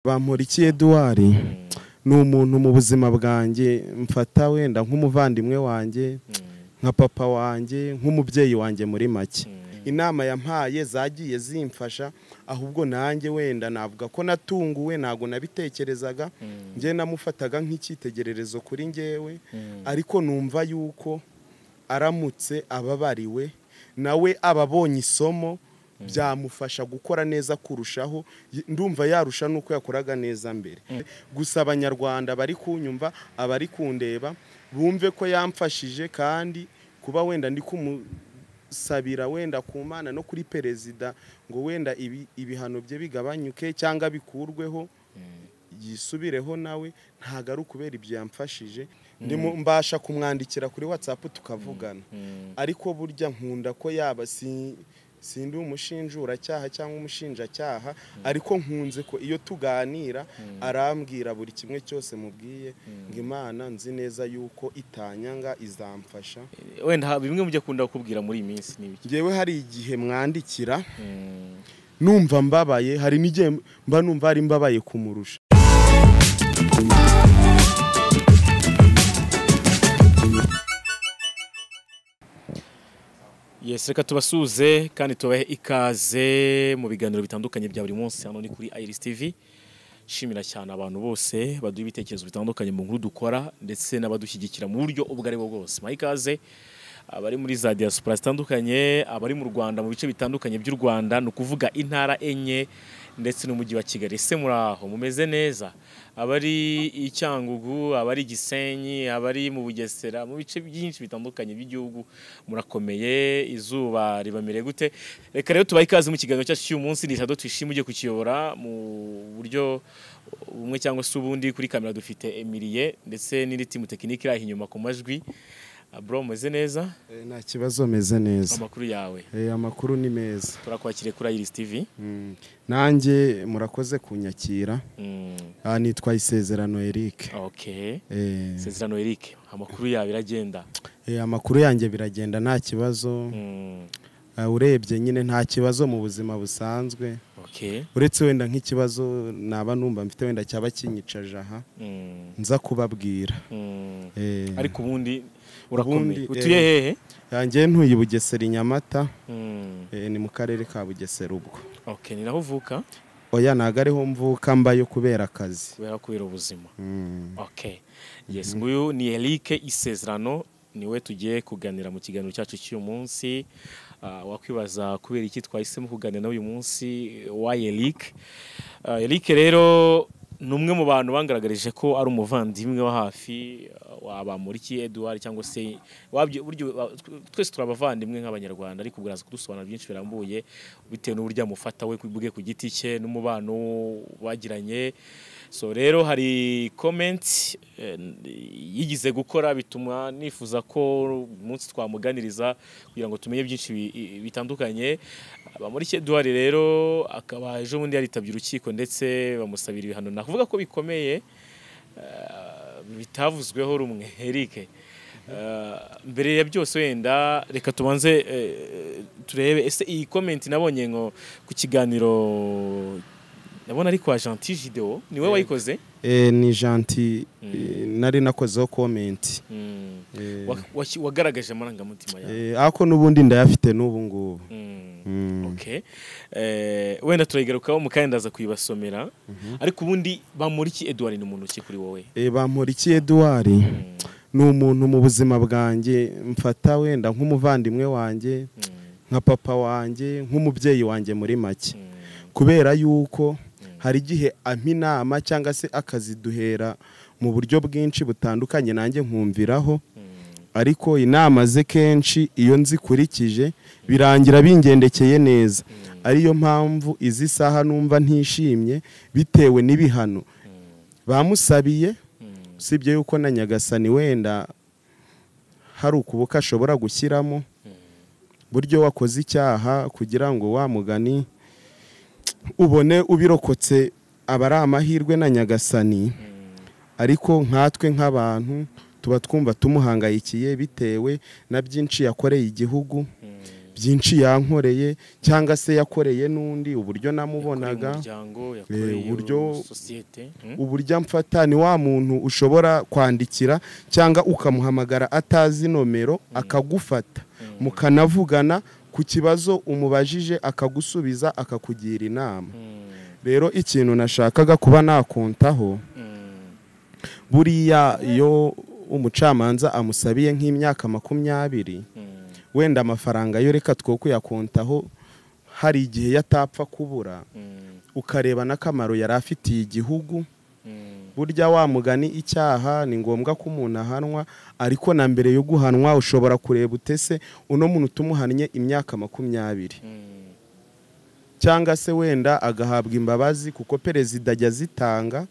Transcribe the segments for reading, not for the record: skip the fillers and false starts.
Bamporiki Edouard ni umuntu mu buzima bwanjye mfata wenda nk'umuvandimwe wanjye, nka papa wanjye, nk'umubyeyi wanjye muri make. Inama yampaye zagiye zimfasha, ahubwo nanjye wenda navuga ko natunguwe, ntago nabitekerezaga. Njye namufataga nk'icyitegererezo kuri njyewe, ariko numva yuko aramutse ababariwe nawe ababonye isomo byamufasha gukora neza kurushaho. Ndumva yarusha nuko yakoraga neza mbere. Gusa abanyarwanda bari kunyumva, abari kundeba, bumve ko yamfashije, kandi kuba wenda ndi kumusabira wenda ku Mana no kuri perezida ngo wenda ibihano bye bigabanyuke cyangwa bikurweho, yisubireho nawe, ntago ari ukubera ibyo yamfashije. Ndimo mbasha kumwandikira kuri WhatsApp tukavugana, ariko burya nkunda ko yaba sindi umushinjuracyaha cyangwa umushinjacyaha, ariko nkunze ko iyo tuganira arambwira buri kimwe cyose mubwiye, ngo Imana nzi neza yuko itanyanga izamfasha. Wenda bimwe mu byo akunda kukubwira muri iyi minsi ni ibiki? Njyewe hari igihe mwandikira numva mbabaye, hari n'igihe mba numva ari mbabaye kumurusha. Yes, reka tubasuze kandi tubahe ikaze mu biganiro bitandukanye bya buri munsi hano ni kuri Iris TV. Shimira cyane abantu bose baduha ibitekerezo bitandukanye mu nkuru dukora ndetse n'abadushyigikira mu buryo ubwo ari bwo bwose. Mbahe ikaze abari muri za diaspora zitandukanye, abari mu Rwanda mu bice bitandukanye by'u Rwanda, ni ukuvuga intara enye ndetse n'umujyi wa Kigali. Ese muraho mumeze neza? Abari i Cyangugu, abari Gisenyi, abari mu Bugesera, mu bice byinshi bitandukanye by'igihugu, murakomeye, izuba ribamereye gute? Reka rero tubahe ikaze mu kiganiro cyacu cy'uyu munsi. Ni Jado Tuyishime ugiye kukiyobora mu buryo bumwe cyangwa se ubundi. Kuri kamera dufite Emilie ndetse n'indi timu tekinike iri inyuma ku majwi. Bro, meze neza? Nta kibazo, meze neza. Amakuru yawe? Amakuru ni meza. Turakwakiriye kuri Iris TV. Nanjye murakoze kunyakira. Nitwa Isezerano Eric. Okay. Isezerano Eric, amakuru yawe biragenda? Amakuru yanjye biragenda nta kibazo. Urebye nyine nta kibazo mu buzima busanzwe. Okay. Uretse wenda nk'ikibazo naba numva mfite wenda cyaba kinyicaje aha, nza kubabwira. Ariko ubundi urakomeye. Utuye hehe? Yanjye ntuye Bugesera i Nyamata. Ni mu karere ka Bugesera ubwo. Okay, ni naho uvuka? Oya, ntago ariho mvuka, mbayo kubera akazi. Kubera ubuzima. Okay. Yes, nguyu ni Eric Isezerano, niwe tugiye kuganira mu kiganiro cyacu cy'uyu munsi. Wakwibaza kubera iki twahisemo kuganira nawe uyu munsi wa Eric. Eric rero ni umwe mu bantu bangaragarije ko ari umuvandimwe wa hafi wa Bamporiki Edouard, cyangwa se buryo twese turabavandimwe nk'abanyarwanda, ariko ubwo kudusobanura byinshi birambuye bitewe n'uburyo amufata we bwe ku giti cye n'umubano bagiranye. So rero hari comment yigize gukora bituma nifuza ko umunsi twamuganiriza kugira ngo tumenye byinshi bitandukanye. Bamporiki Edouard rero akaba ejo bundi yaritabye urukiko ndetse bamusabira ibihano, nakuvuga ko bikomeye, bitavuzweho rumwe. Eric, mbere ya byose wenda reka tubanze turebe ese iyi comment nabonye ngo ku kiganiro nabona ari kwa Gentil Video, niwe wayikoze? Ni Gentil, nari nakozeho comment. Wagaragaje amarangamutima yawe? Ako n'ubundi ndayafite n'ubu ngubu. Okay. Wenda turayigarukaho mu kanya, ndaza kuyibasomera. Ariko ubundi Bamporiki Edouard ni umuntu ki kuri wowe? Bamporiki Edouard ni umuntu mu buzima bwanjye mfata wenda nk'umuvandimwe wanjye, nka papa wanjye, nk'umubyeyi wanjye muri make. Kubera yuko hari igihe ampa inama cyangwa se akaziduhera mu buryo bwinshi butandukanye, nanjye nkumviraho. Ariko inama ze kenshi iyo nzikurikije birangira bingendekeye neza. Ariyo mpamvu izi saha numva ntishimye bitewe n'ibihano bamusabiye, usibye yuko na Nyagasani wenda hari ukuboka ashobora gushyiramo buryo wakoze icyaha kugira ngo wa mugani ubone ubirokotse, aba ari amahirwe na Nyagasani. Ariko nkatwe nk'abantu tuba twumva tumuhangayikiye bitewe na byinshi yakoreye igihugu, Byinshi yankoreye cyangwa se yakoreye n'undi, uburyo namubonaga, uburyo uburyo amfata. Ni wa muntu ushobora kwandikira cyangwa ukamuhamagara atazi nomero akagufata, mukanavugana ku kibazo umubajije akagusubiza, akakugira inama. Rero ikintu nashakaga kuba nakontaho, buriya iyo umucamanza amusabiye nk'imyaka 20, wenda amafaranga yo reka two kuyakontaho, hari igihe yatapfa kubura, ukareba n'akamaro yari afitiye igihugu. Burya wa mugani icyaha ni ngombwa ko umuntu ahanwa, ariko na mbere yo guhanwa ushobora kureba utese uno muntu tumuhannye imyaka 20, cyangwa se wenda agahabwa imbabazi, kuko perezida ajya azitanga,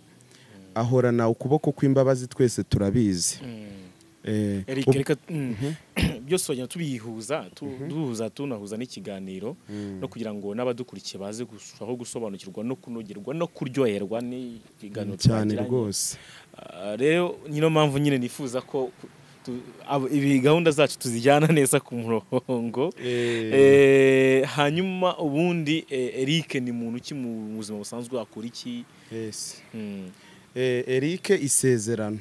ahorana ukuboko kw'imbabazi, twese turabizi. Eric, reka byose bagenda tubihuza, duhuza tunahuza n'ikiganiro, no kugira ngo n'abadukurikiye baze gushaho gusobanukirwa no kunogerwa no kuryoherwa n'ikiganiro cyane rwose. Rero niyo mpamvu nyine nifuza ko ibi gahunda zacu tuzijyana neza ku murongo. Hanyuma ubundi Eric ni muntu ki mu buzima busanzwe, akora iki? Yes. Eric Isezerano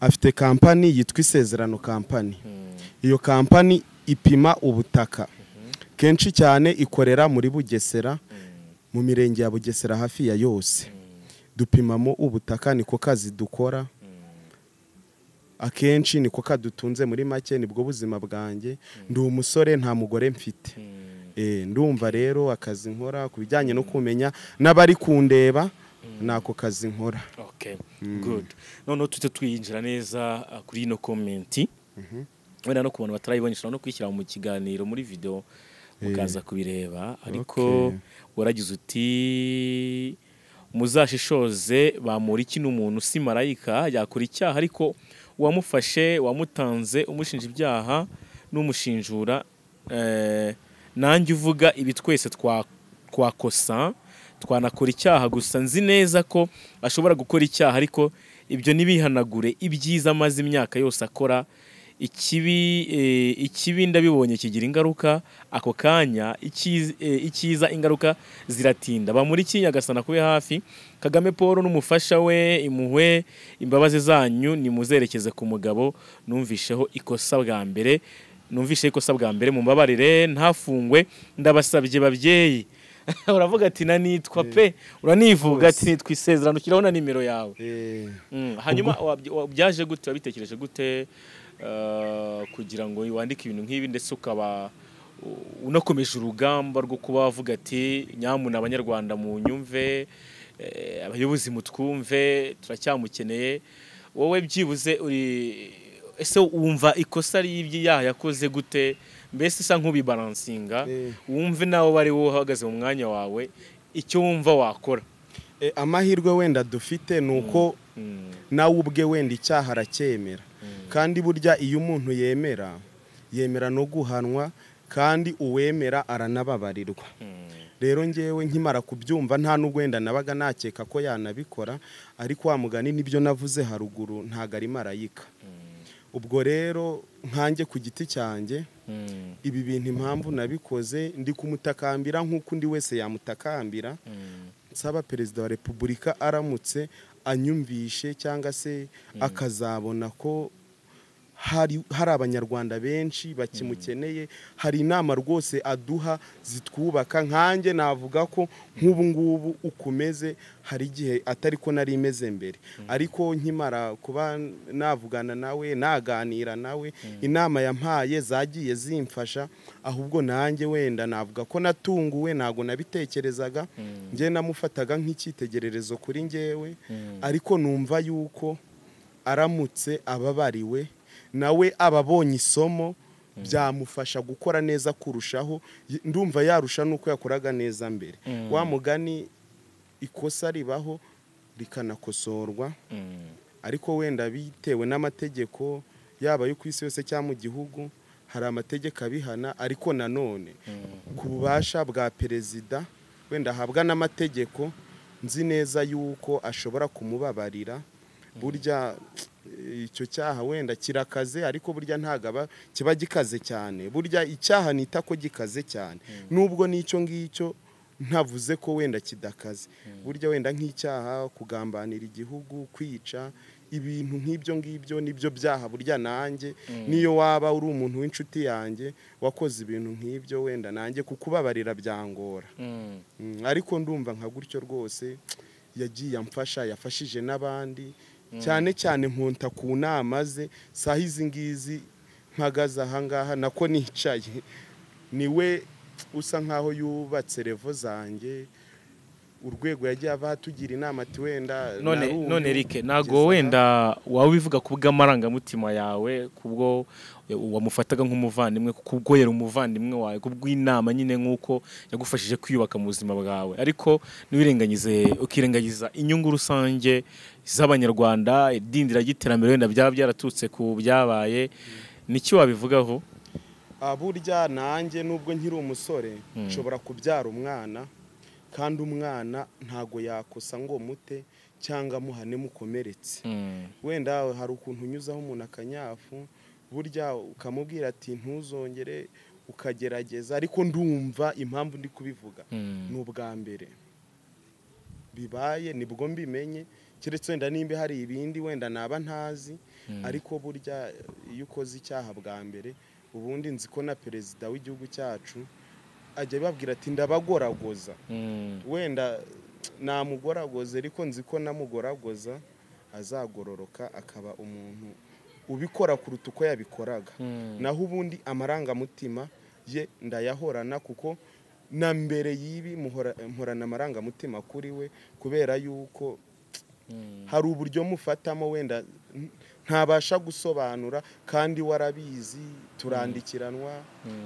afite kampani yitwa Isezerano Company. Iyo kampani ipima ubutaka, kenshi cyane ikorera muri Bugesera, mu mirenge ya Bugesera hafi ya yose. Dupimamo ubutaka, niko kazi dukora akenshi, niko kadutunze muri make, nibwo buzima bwanjye. Ndi umusore, nta mugore mfite. Ndumva rero akazi nkora ku bijyanye no kumenya n'abari kundeba, nako kazi nkora. Okay, good. None tujye twinjira neza kuri ino comment. Wenda no ku bantu batarayibonye no kwishyira mu kiganiro muri video mukaza kubireba, ariko waragize uti muzashishoze bamuriki n'umuntu si marayika yakora icyaha, ariko uwamufashe wamutanze umushinja ibyaha n'umushinjura, nanjye uvuga ibi twese twakosa twanakora icyaha, gusa nzi neza ko ashobora gukora icyaha, ariko ibyo nibihanagure ibyiza amaze imyaka yose akora. Ikibi ndabibonye kigira ingaruka ako kanya, ikiza ingaruka ziratinda. Bamuriki Nyagasana kube hafi. Kagame Paul n'umufasha we impuhwe imbabazi zanyu nimuzerekeze ku mugabo numvisheho ikosa bwa mbere, numvishe ikosa bwa mbere, mumbabarire ntafungwe, ndabasabye babyeyi. Uravuga ati nanitwa pe, uranivuga ati nitwa Isezerano, kiraho na nimero yawe. Hanyuma byaje gute, wabitekereje gute kugira ngo wandike ibintu nk'ibi, ndetse ukaba unakomeje urugamba rwo kuba wavuga ati nyamuna abanyarwanda mu nyumve, abayobozi mutwumve, turacyamukeneye. Wowe byibuze uri ese wumva ikosa ry'ibyaha yakoze gute, mbese isa nk'ubibalansinga, wumve nawe bari wowe uhagaze mu mwanya wawe icyo wumva wakora? Amahirwe wenda dufite nuko nawe ubwe wenda icyaha aracyemera, kandi burya iyo umuntu yemera yemera no guhanwa, kandi uwemera aranababarirwa. Rero ngewe nkimara kubyumva nta nubwo wenda nabaga nakeka ko yanabikora, ariko wa mugani nibyo navuze haruguru, ntago ari marayika. Ubwo rero nkanjye ku giti cyanjye ibi bintu impamvu nabikoze ndi kumutakambira nk'uko undi wese yamutakambira, nsaba perezida wa repubulika aramutse anyumvishe cyangwa se akazabona ko hari abanyarwanda benshi bakimukeneye, hari inama rwose aduha zitwubaka. Nkanjye navuga ko nk'ubu ngubu ukomeze, hari igihe atari ko nari imeze mbere, ariko nkimara kuba navugana nawe naganira nawe, inama yampaye zagiye zimfasha. Ahubwo nanjye wenda navuga ko natunguwe, ntago nabitekerezaga, njye namufataga nk'icyitegererezo kuri njyewe, ariko numva yuko aramutse ababariwe nawe ababonye isomo byamufasha gukora neza kurushaho. Ndumva yarusha nuko yakoraga neza mbere. Wa mugani ikosa ribaho rikanakosorwa, ariko wenda bitewe n'amategeko yaba yo ku isi yose cyangwa mu gihugu hari amategeko abihana, ariko nanone ku bubasha bwa perezida wenda ahabwa n'amategeko, nzi neza yuko ashobora kumubabarira. Burya icyo cyaha wenda kirakaze, ariko burya ntago kiba gikaze cyane. Burya icyaha nita ko gikaze cyane, nubwo n'icyo ngicyo ntavuze ko wenda kidakaze. Burya wenda nk'icyaha kugambanira igihugu, kwica, ibintu nk'ibyo ngibyo nibyo byaha. Burya nanjye niyo waba uri umuntu w'inshuti yanjye wakoze ibintu nk'ibyo, wenda nanjye kukubabarira byangora. Ariko ndumva nka gutyo rwose yagiye amfasha, yafashije n'abandi, cyane cyane nkonta ku nama ze. Saha izi ngizi mpagaze aha ngaha nako nicaye, niwe usa nkaho yubatse revo zanjye, urwego yagiye ava tugira inama ati wenda none Eric, ntago wenda wawe ubivuga kubw'amarangamutima yawe, kubwo wamufataga nk'umuvandimwe, kubwo yari umuvandimwe wawe, kubw'inama nyine nk'uko yagufashije kwiyubaka mu buzima bwawe, ariko ntiwirengagize ukirengagiza inyungu rusange z'Abanyarwanda, idindira ry'iterambere wenda byaba byaraturutse ku byabaye, niki wabivugaho? Burya nanjye nubwo nkiri umusore nshobora kubyara umwana, kandi umwana ntago yakosa ngo mute cyangwa muhane mukomeretse. Wenda hari ukuntu unyuzaho umuntu akanyafu, burya ukamubwira ati ntuzongere, ukagerageza. Ariko ndumva impamvu ndi kubivuga ni ubwa mbere bibaye, nibwo mbimenye, keretse wenda nimba hari ibindi wenda naba ntazi. Ariko burya iyo ukoze icyaha bwa mbere, ubundi nzi ko na perezida w'igihugu cyacu ajya babwira ati ndabagoragoza. Wenda namugoragoza, ariko nzi ko namugoragoza azagororoka akaba umuntu ubikora kuruta uko yabikoraga. Naho ubundi amarangamutima ye ndayahorana, kuko na mbere y'ibi mporana amarangamutima kuri we, kubera yuko hari uburyo mufatamo wenda ntabasha gusobanura, kandi warabizi, turandikiranwa,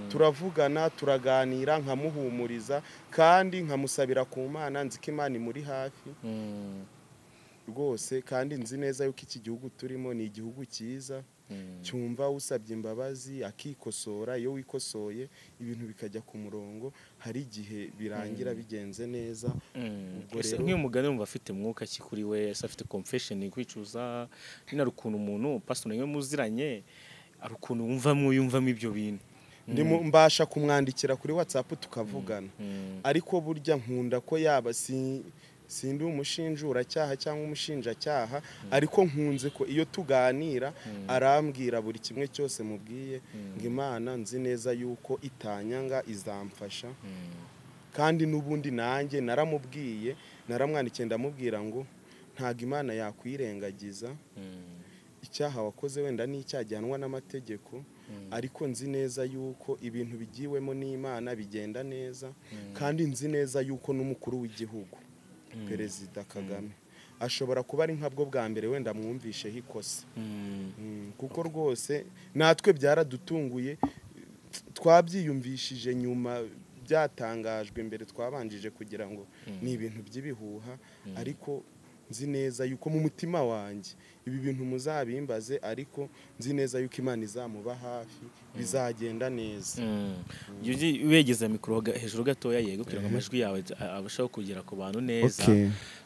turavugana, turaganira, nkamuhumuriza kandi nkamusabira ku Mana. Nzi ko Imana imuri hafi rwose, kandi nzi neza yuko iki gihugu turimo ni igihugu cyiza, cyumva usabye imbabazi akikosora. Iyo wikosoye ibintu bikajya ku murongo, hari igihe birangira bigenze neza. Ubwo rero nk'iyo mugani wumva afite mwuka ki kuri we, ese afite confession, kwicuza nyine, ari ukuntu umuntu pastor nawe muziranye, ari ukuntu wumvamo yumvamo ibyo bintu. Ndimo mbasha kumwandikira kuri WhatsApp tukavugana, ariko burya nkunda ko yaba sindi umushinjuracyaha cyangwa umushinjacyaha, ariko nkunze ko iyo tuganira arambwira buri kimwe cyose mubwiye, ngo Imana nzi neza yuko itanyanga izamfasha. Kandi n'ubundi nanjye naramubwiye, naramwandikiye ndamubwira ngo ntago Imana yakwirengagiza icyaha wakoze, wenda n'icyaha gihanwa n'amategeko, ariko nzi neza yuko ibintu bigiwemo n'Imana bigenda neza. Kandi nzi neza yuko n'umukuru w'igihugu Perezida Kagame ashobora kuba ari nkabwo bwa mbere wenda mwumvisheho ikosa. Kuko rwose natwe byaradutunguye, twabyiyumvishije nyuma byatangajwe, mbere twabanjije kugira ngo ni ibintu by'ibihuha, ariko nzi neza yuko mu mutima wanjye ibi bintu muzabimbaze, ariko nzi neza yuko Imana izamuba hafi, bizagenda neza. Wegeza mikoro hejuru gatoya, yego, kugira ngo amajwi yawe abasheho kugera ku bantu neza.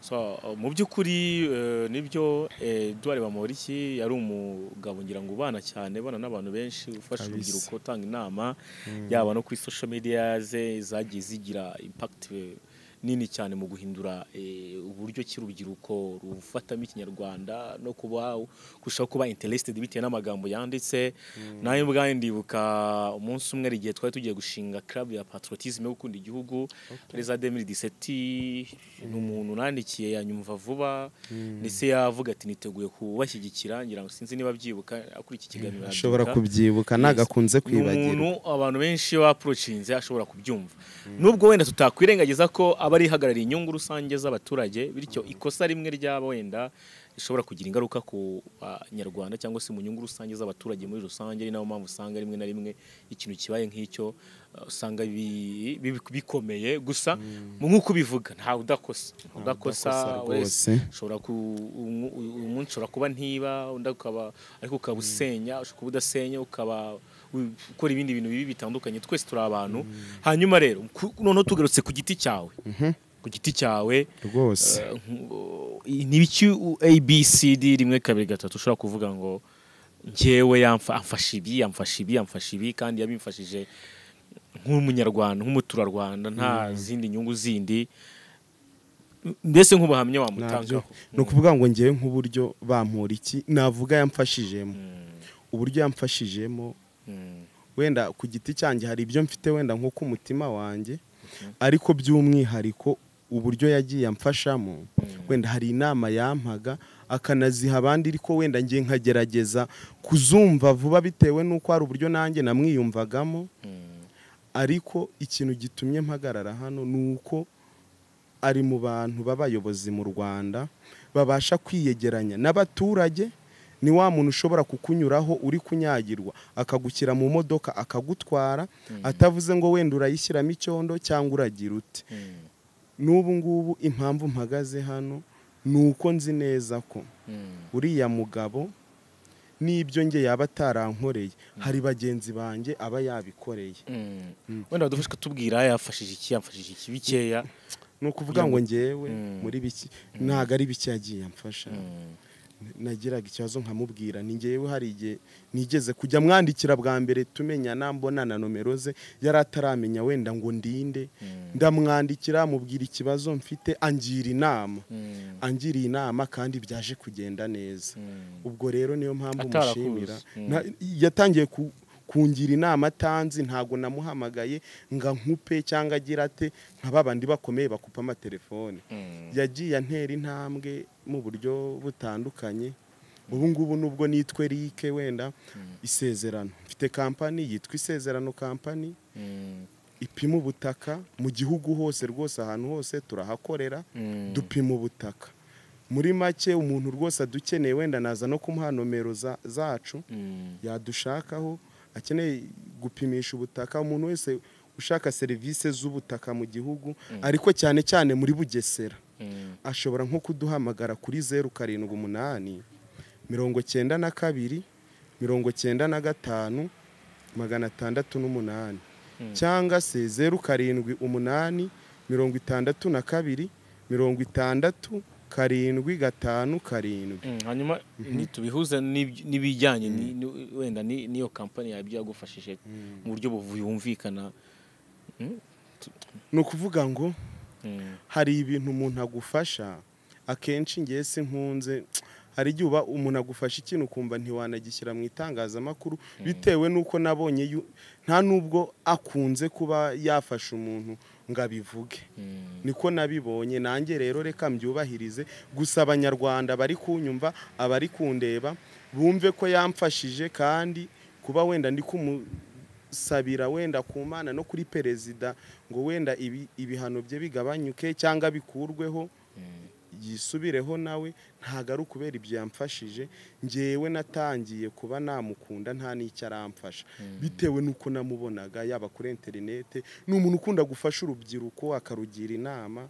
So mu by'ukuri nibyo, Edouard Bamporiki yari umugabo ngira ngo ubana cyane, bana n'abantu benshi, ufasha urubyiruko, utanga inama, yaba no kuri social media ze zagiye zigira impact nini cyane mu guhindura uburyo cy'urubyiruko rufatamo Ikinyarwanda no kuba kurushaho kuba interested bitewe n'amagambo yanditse. Nawe ubwanjye ndibuka umunsi umwe igihe twari tugiye gushinga club ya patriotisme yo gukunda igihugu muri za 2017, ni umuntu nandikiye yanyumva vuba, ndetse yavuga ati niteguye kubashyigikira. Ngira ngo sinzi niba byibuka kuri iki kiganiro, ashobora kubyibuka, nagakunze kwibagirwa. Umuntu abantu benshi baapproachinze ashobora kubyumva, nubwo wenda tutakwirengagiza ko aba rihagarariye inyungu rusange z'abaturage, bityo ikosa rimwe ryaba wenda rishobora kugira ingaruka ku Banyarwanda cyangwa se mu nyungu rusange z'abaturage muri rusange. Ari nayo mpamvu usanga rimwe na rimwe ikintu kibaye nk'icyo usanga bikomeye. Gusa nk'uko ubivuga, ntawe udakosa, udakosa wese ushobora umunsi ushobora kuba ntiba, undi ukaba ariko ukaba usenya, ushobora kuba udasenya ukaba ukora ibindi bintu bibi bitandukanye. Twese turi abantu. Hanyuma rero noneho tugarutse ku giti cyawe, Ku giti cyawe rwose, n'ibiki ABCD 1 2 3 ushobora kuvuga ngo njyewe amfasha ibi, amfasha ibi, amfasha ibi, kandi yabimfashije nk'umunyarwanda, nk'umuturarwanda, nta zindi nyungu zindi, mbese nk'ubuhamya wamutangaho. Ni ukuvuga ngo ngewe nk'uburyo Bamporiki navuga yamfashijemo, uburyo yamfashijemo wenda ku giti cyanjye hari ibyo mfite wenda nko ku mutima wanjye, ariko by'umwihariko uburyo yagiye amfashamo, wenda hari inama yampaga akanaziha abandi, ariko wenda ngiye nkagerageza kuzumva vuba bitewe n'uko hari uburyo nanjye namwiyumvagamo. Ariko ikintu gitumye mpagarara hano ni uko ari mu bantu b'abayobozi mu Rwanda babasha kwiyegeranya n'abaturage. Ni wa muntu ushobora kukunyuraho uri kunyagirwa akagushyira mu modoka akagutwara, atavuze ngo wenda urayishyiramo icyondo cyangwa uragira ute. N'ubu ngubu impamvu mpagaze hano ni uko nzi neza ko uriya mugabo n'ibyo nge yaba atarankoreye hari bagenzi banjye aba yabikoreye. Wenda wadufasha kutubwira yafashije iki, yamfashije iki bikeya? Ni ukuvuga ngo ngewe muri biki ntago ari bike yagiye amfasha. Nagiraga ikibazo nkamubwira, ni ngewe hari igihe nigeze kujya mwandikira bwa mbere tumenyana mbona na nomero ze yari ataramenya wenda ngo ndinde, ndamwandikira mubwira ikibazo mfite, angira inama, angiriye inama kandi byaje kugenda neza. Ubwo rero niyo mpamvu mushimira. Yatangiye kungira inama atanzi, ntago namuhamagaye nga nkupe cyangwa agira ate nka babandi bakomeye bakupa amatelefone. Yagiye antera intambwe mu buryo butandukanye. Ubu ngubu nubwo nitwe Eric wenda Isezerano, mfite kampani yitwa Isezerano Company, ipima ubutaka mu gihugu hose rwose, ahantu hose turahakorera, dupima ubutaka. Muri make umuntu rwose adukeneye wenda naza no kumuha nomero zacu yadushakaho, akeneye gupimisha ubutaka, umuntu wese ushaka serivisi z'ubutaka mu gihugu, ariko cyane cyane muri Bugesera, ashobora nko kuduhamagara kuri 078 92 95 608 cyangwa se 078 62 60 7 5 7. Hanyuma nitubihuze n'ibijyanye wenda niyo company yabyo yagufashije mu buryo buvumvikana. Ni ukuvuga ngo hari ibintu umuntu agufasha akenshi ngiye sinkunze, hari igihe uba umuntu agufasha ikintu ukumva ntiwanagishyira mu itangazamakuru bitewe n'uko nabonye nta nubwo akunze kuba yafasha umuntu ngo abivuge. Niko nabibonye nanjye rero reka mbyubahirize. Gusa abanyarwanda bari kunyumva, abari kundeba, bumve ko yamfashije, kandi kuba wenda ndi kumusabira wenda ku Mana no kuri perezida ngo wenda ibihano bye bigabanyuke cyangwa bikurweho, yisubireho nawe, ntago ari ukubera ibyo yamfashije. Ngewe natangiye kuba namukunda nta n'icyo aramfasha bitewe n'uko namubonaga yaba kuri interinete. Ni umuntu ukunda gufasha urubyiruko akarugira inama,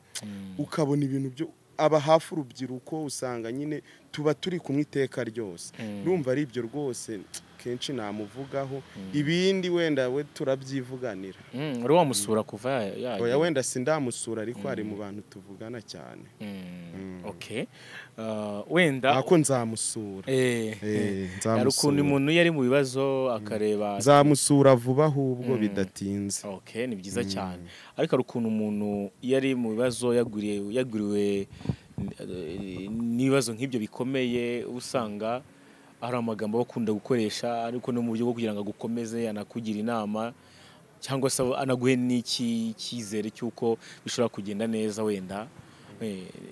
ukabona ibintu byo aba hafi urubyiruko, usanga nyine tuba turi kumwe iteka ryose. Ndumva ari ibyo rwose kenshi namuvugaho, ibindi wenda we turabyivuganira. Wari wamusura kuva ya? Oya wenda sindamusura, ariko ari mu bantu tuvugana cyane. Okay. Wenda ako nzamusura. Nzamusura. Ukuntu umuntu yari mu bibazo akareba, nzamusura vuba ahubwo bidatinze. Okay, ni byiza cyane. Ariko ari ukuntu umuntu yari mu bibazo yaguriwe n'ibibazo nk'ibyo bikomeye, usanga ari amagambo bakunda gukoresha, ariko no mu buryo bwo kugira ngo agukomeze, anakugira inama cyangwa se anaguhe n'iki cyizere cy'uko bishobora kugenda neza. Wenda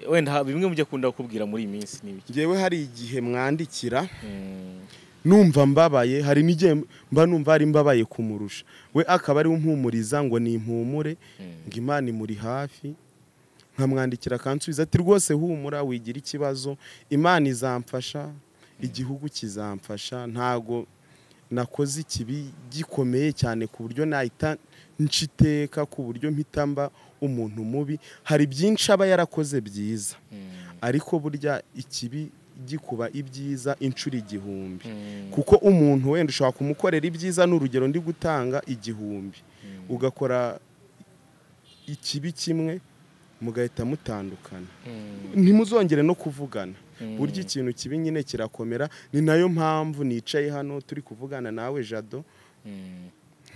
wenda bimwe mu byo akunda kukubwira muri iyi minsi ni ibiki? Ngewe hari igihe mwandikira numva mbabaye, hari n'igihe mba numva ari mbabaye kumurusha, we akaba ari umpumuriza ngo nimpumure, ngo Imana imuri hafi. Nkamwandikira akansubiza ati rwose humura, wigira ikibazo, Imana izamfasha, igihugu kizamfasha, ntago nakoze ikibi gikomeye cyane ku buryo nahita nshiteka, ku buryo mpita mba umuntu mubi. Hari byinshi aba yarakoze byiza, ariko burya ikibi gikuba ibyiza inshuro 1000. Kuko umuntu wenda ushobora kumukorera ibyiza, n'urugero ndi gutanga 1000, ugakora ikibi kimwe mugahita mutandukana, ntimuzongere no kuvugana. Burya ikintu kibi nyine kirakomera. Ni nayo mpamvu nicaye hano turi kuvugana nawe Jado.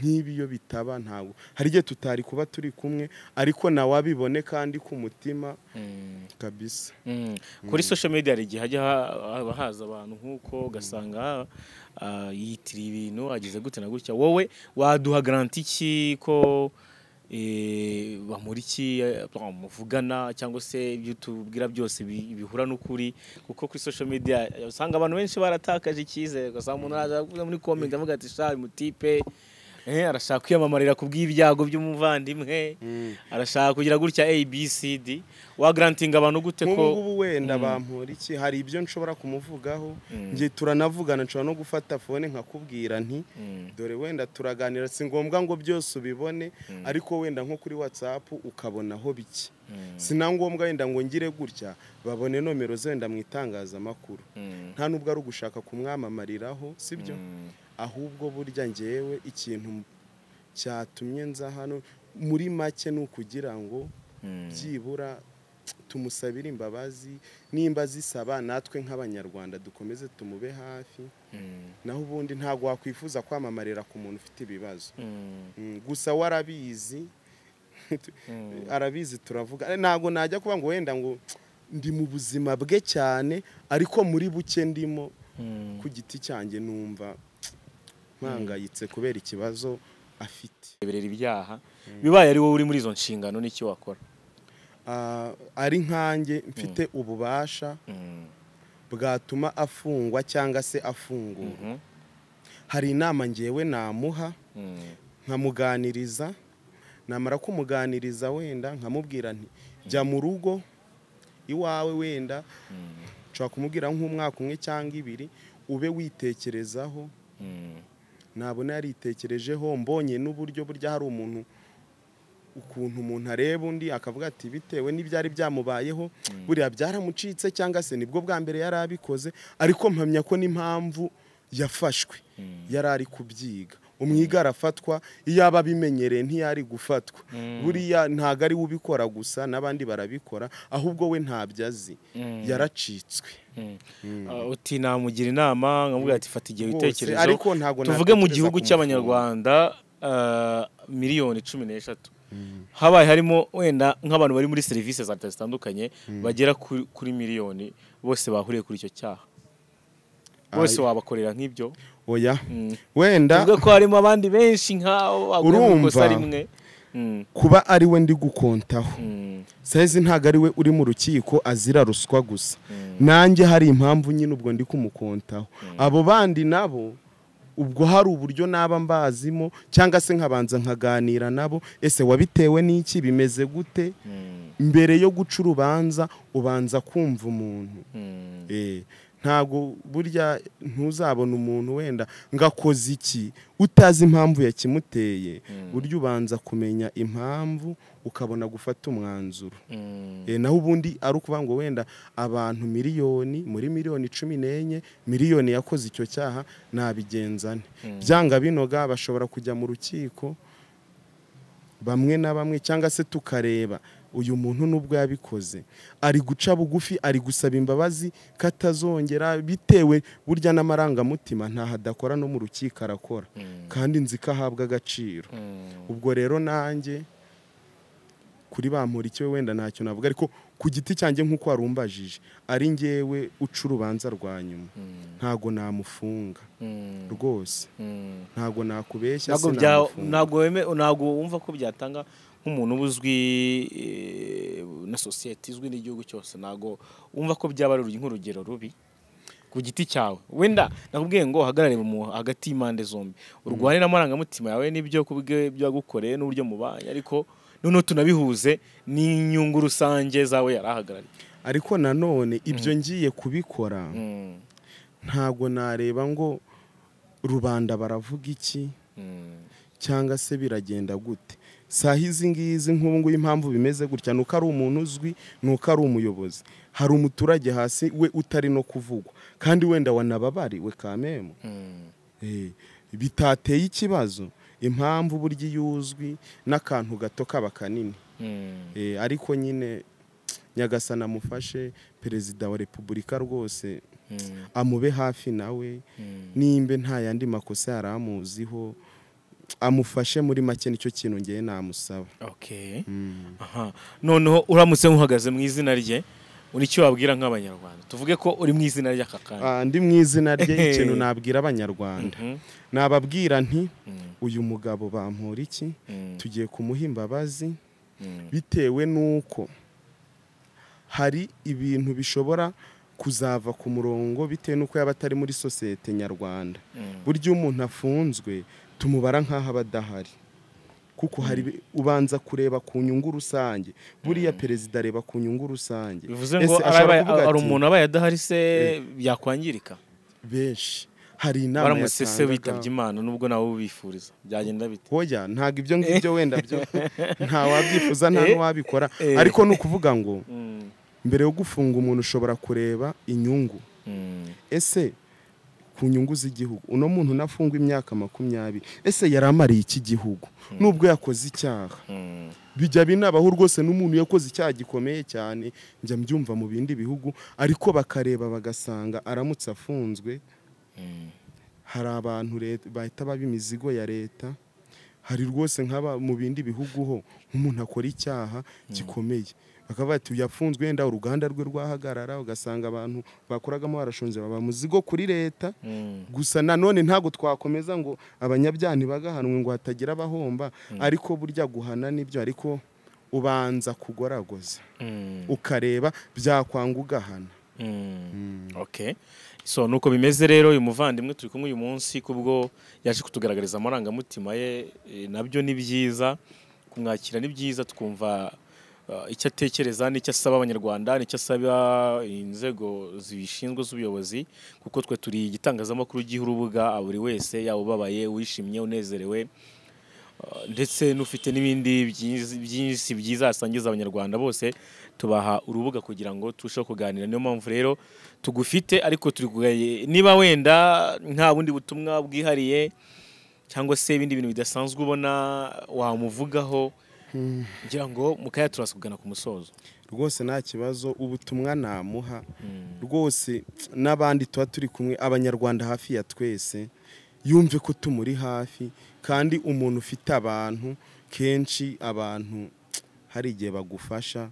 Nk'ibi iyo bitaba ntabwo hari igihe tutari kuba turi kumwe, ariko nawe abibone kandi ku mutima kabisa. Kuri social media hari igihe hajya haza abantu nk'uko ugasanga yitiriye ibintu agize gute na gutya. Wowe waduha garanti iki ko Bamporiki muvugana cyangwa se ibyo tubwira byose bihura n'ukuri? Kuko kuri social media usanga abantu benshi baratakaje icyizere, ugasanga umuntu araza muri comment avuga ati sha mutipe arashaka kwiyamamarira ku bw'ibyago by'umuvandimwe, arashaka kugira gutya ABCD. Wa granting abantu gute ko ngubu wenda Bamporiki hari ibyo nshobora kumuvugaho? Ngiye turanavugana, nshobora no gufata phone nkakubwira nti dore wenda turaganira, si ngombwa ngo byose ubibone, ariko wenda nko kuri WhatsApp ukabonaho bike. Si na ngombwa wenda ngo ngire gutya babone nomero zenda mu itangazamakuru. Nta nubwo ari ugushaka kumwamamariraho, sibyo? Ahubwo burya ngewe ikintu cyatumye nza hano muri make ni ukugira ngo byibura tumusabire imbabazi, nimba zisaba natwe nk'abanyarwanda dukomeze tumube hafi. Naho ubundi ntabwo wakwifuza kwamamarira ku muntu ufite ibibazo. Gusa warabizi, arabizi, turavuga. Ntabwo najya kuba ngo wenda ngo ndi mu buzima bwe cyane, ariko muri buke ndimo ku giti cyanjye numva mpangayitse kubera ikibazo afite. Berera ibyaha bibaye ari wowe uri muri izo nshingano n'icyo wakora? Ari nkanjye mfite ububasha bwatuma afungwa cyangwa se afungurwa, hari inama ngewe namuha, nkamuganiriza. Namara kumuganiriza wenda nkamubwira nti jya mu rugo iwawe, wenda nshobora kumubwira nk'umwaka umwe cyangwa ibiri ube witekerezaho. Nabona yaritekerejeho, mbonye n'uburyo burya hari umuntu ukuntu umuntu areba undi akavuga ati bitewe n'ibyari byamubayeho buriya byaramucitse cyangwa se nibwo bwa mbere yari abikoze, ariko mpamya ko n'impamvu yafashwe yari ari kubyiga. Umwiga arafatwa, iyo aba abimenyereye ntiyari gufatwa. Buriya ntago ari we ubikora gusa, n'abandi barabikora, ahubwo we ntabyo azi, yaracitswe. Uti namugira inama nkamubwira ati fata igihe witekerezo. Ariko ntago tuvuge mu gihugu cy'abanyarwanda miliyoni 13 habaye harimo wenda nk'abantu bari muri serivisi za leta zitandukanye bagera kuri miliyoni, bose bahuriye kuri icyo cyaha, bose wabakorera nk'ibyo? Oya, wenda tuvuge ko harimo abandi benshi nk'abo baguye mu ikosa rimwe. Kuba ari we ndi gukontaho saizi ntago ari we uri mu rukiko azira ruswa gusa, nanjye hari impamvu nyine ubwo ndi kumukontaho. Abo bandi nabo ubwo hari uburyo naba mbazimo cyangwa se nkabanza nkaganira nabo, ese wabitewe n'iki, bimeze gute? Mbere yo guca urubanza ubanza kumva umuntu. Ntago burya ntuzabona umuntu wenda ngakoze iki utazi impamvu yakimuteye. Burya ubanza kumenya impamvu ukabona gufata umwanzuro. Naho ubundi ari ukuvuga ngo wenda abantu miliyoni muri miliyoni 14 miliyoni yakoze icyo cyaha nabigenzane. Byanga binoga bashobora kujya mu rukiko bamwe na bamwe, cyangwa se tukareba uyu muntu nubwo yabikoze ari guca bugufi, ari gusaba imbabazi katazongera, bitewe burya n'amarangamutima ntaho adakora no mu rukiko arakora, kandi nzi ko ahabwa agaciro. Ubwo rero nanjye kuri Bamporiki wenda ntacyo navuga, ariko ku giti cyanjye nk'uko warumbajije ari ngewe uca urubanza rwa nyuma ntago namufunga rwose, ntago nakubeshya, ntago wumva ko byatanga nk'umuntu ubuzwi na society izwi n'igihugu cyose, ntago wumva ko byaba ari nk'urugero rubi ku giti cyawe? Wenda nakubwiye ngo uhagarare hagati y'impande zombi, urwane n'amarangamutima yawe n'ibyo kubwe byagukoreye n'uburyo mubanye, ariko noneho tunabihuze n'inyungu rusange zawe yarahagarariye. Ariko nanone ibyo ngiye kubikora ntago nareba ngo rubanda baravuga iki cyangwa se biragenda gute. Saha izi ngizi nk'ubu ngubu impamvu bimeze gutya nuko ari umuntu uzwi, nuko ari umuyobozi. Hari umuturage hasi we utari no kuvugwa kandi wenda wanababariwe kamemo, bitateye ikibazo. Impamvu burya yuzwi n'akantu gato kaba kanini. Ariko nyine Nyagasana amufashe, Perezida wa Repubulika rwose amube hafi nawe, nimbe nta yandi makosa yaramuziho amufashe muri make, nicyo kintu ngiye namusaba. Okay. Aha. Noneho uramutse uhagaze mu izina rye, uri cyo wabwira nk'abanyarwanda? Tuvuge ko uri mu izina rye aka. Ndi mu izina rye, ikintu nabwira abanyarwanda, nababwira nti uyu mugabo Bamporiki tugiye kumuha imbabazi bitewe nuko hari ibintu bishobora kuzava ku murongo bitewe nuko yaba atari muri sosiyete nyarwanda. Burya umuntu afunzwe tumubara nkaho abadahari, kuko hari ubanza kureba ku nyungu rusange. Buriya perezida areba ku nyungu rusange. Bivuze ngo ari umuntu abaye adahari se byakwangirika benshi. Hari inama baramutse se bitabye Imana nubwo nawe ubifuriza byagenda bite? Hoya ntago ibyo ngibyo wenda byo nta wabyifuza nta n'uwabikora, ariko ni ukuvuga ngo mbere yo gufunga umuntu ushobora kureba inyungu. Ese ku nyungu z'igihugu uno muntu nafungwa imyaka 20, ese yaramariye iki gihugu nubwo yakoze icyaha? Bijya binabaho rwose n'umuntu yakoze icyaha gikomeye cyane, njya mbyumva mu bindi bihugu, ariko bakareba bagasanga aramutse afunzwe hari abantu bahita baba imizigo ya leta. Hari rwose nk'aba mu bindi bihugu ho nk'umuntu akora icyaha gikomeye bakaba bati yafunzwe, wenda uruganda rwe rwahagarara, ugasanga abantu bakoragamo barashonje baba muzigo kuri leta. Gusa nanone ntago twakomeza ngo abanyabyaha ntibagahanwe ngo hatagira abahomba, ariko burya guhana nibyo, ariko ubanza kugoragoza ukareba byakwanga ugahana. Okay. So nuko bimeze rero, uyu muvandimwe turi kumwe uyu munsi kubwo yaje kutugaragariza amarangamutima ye, nabyo ni byiza kumwakira, ni byiza twumva icyo atekereza n'icyo asaba abanyarwanda n'icyo asaba inzego zibishinzwe z'ubuyobozi, kuko twe turi igitangazamakuru giha urubuga buri wese, yaba ubabaye, wishimye, unezerewe, ndetse n'ufite n'ibindi byinshi byiza asangiza abanyarwanda bose, tubaha urubuga kugira ngo turusheho kuganira. Niyo mpamvu rero tugufite, ariko turi niba wenda nta bundi butumwa bwihariye cyangwa se ibindi bintu bidasanzwe ubona wamuvugaho, ngira ngo mukaya turasugana ku musozo. Rwose nta kibazo, ubutumwa namuha rwose n'abandi tuba turi kumwe, abanyarwanda hafi ya twese, yumve ko tumuri hafi. Kandi umuntu ufite abantu kenshi, abantu hari igihe bagufasha,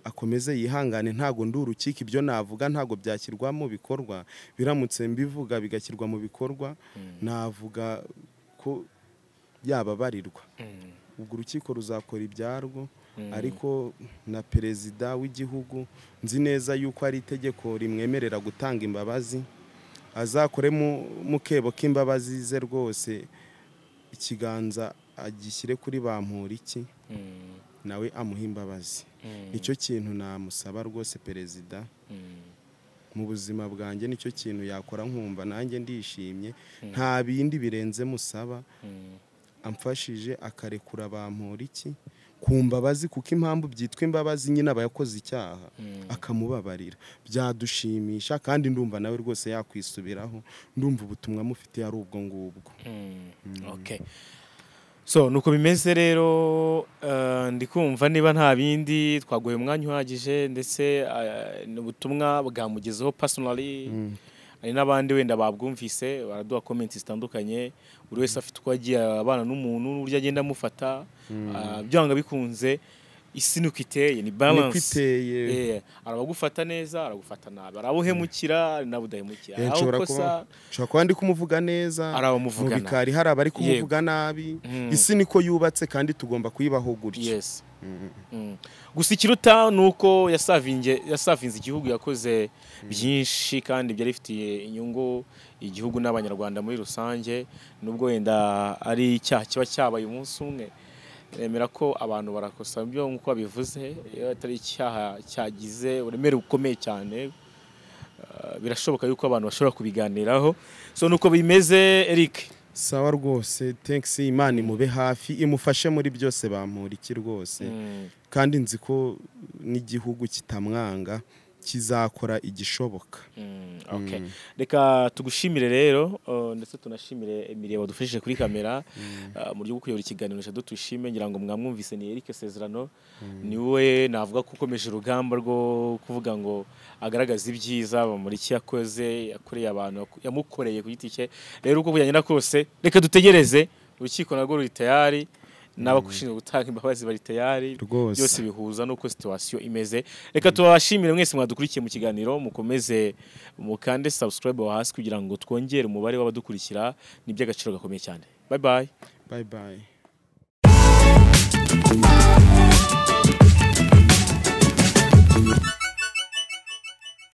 akomeze yihangane. Ntago ndi urukiko, ibyo navuga ntago byashyirwa mu bikorwa, biramutse mbivuga bigashyirwa mu bikorwa navuga ko yababarirwa. Ubwo urukiko ruzakora ibyarwo, ariko na perezida w'igihugu nzi neza yuko ari itegeko rimwemerera gutanga imbabazi, azakore mu kebo k'imbabazi ze rwose, ikiganza agishyire kuri Bamporiki nawe amuha imbabazi. Nicyo kintu namusaba rwose perezida mu buzima bwanjye, nicyo kintu yakora nkumva nanjye ndishimye, nta bindi birenze musaba. Amfashije akarekura Bamporiki ku mbabazi, kuko impamvu byitwa imbabazi nyine aba yakoze icyaha akamubabarira, byadushimisha. Kandi ndumva nawe rwose yakwisubiraho, ndumva ubutumwa mufite ari ubwo ngubwo. Okay. So nuko bimeze rero, ndikumva niba nta bindi twaguye umwanya uhagije, ndetse n'ubutumwa bwamugezeho personally, hari n'abandi wenda babwumvise baraduha comments zitandukanye, buri wese afite uko agiye abana n'umuntu n'uburyo agenda amufata, byanga bikunze isi nuko iteye, ni balance. Arabagufata neza, aragufata nabi, arabuhemukira nabudahemukira, aho nshobora kuba ndi kumuvuga neza, mu bikari hari abari kumuvuga nabi. Isi niko yubatse kandi tugomba kuyibaho gutyo. Yes. Gusa ikiruta nuko yasavinze igihugu, yakoze byinshi kandi byari bifitiye inyungu igihugu n'abanyarwanda muri rusange, nubwo wenda ari icyaha kiba cyabaye umunsi umwe. Nemera ko abantu barakosa byo nkuko babivuze, iyo atari icyaha cyagize uburemere bukomeye cyane, birashoboka yuko abantu bashobora kubiganiraho. So nuko bimeze Eric. Sawa rwose, thanks. Imana imube hafi, imufashe muri byose Bamporiki rwose. Kandi nzi ko n'igihugu kitamwanga kizakora igishoboka. Okay. Reka tugushimire rero, ndetse tunashimire Emilie wadufashije kuri kamera mu buryo bwo kuyobora ikiganiro. Jado tushime, ngira ngo mwamwumvise, ni Eric Sezerano, niwe navuga ko ukomeje urugamba rwo kuvuga ngo agaragaza ibyiza Bamporiki yakoze, yakoreye abantu, yamukoreye ku giti cye. Rero uko byagenda kose, reka dutegereze, urukiko narwo ruri tayari, n'abashinzwe gutanga imbabazi bari tayari. Rwose. Byose bihuza n'uko situation imeze. Reka tubashimire mwese mwadukurikiye mu kiganiro, mukomeze mukande subscribe aho hasi kugira ngo twongere umubare w'abadukurikira, ni iby'agaciro gakomeye cyane. Bye bye. Bye bye.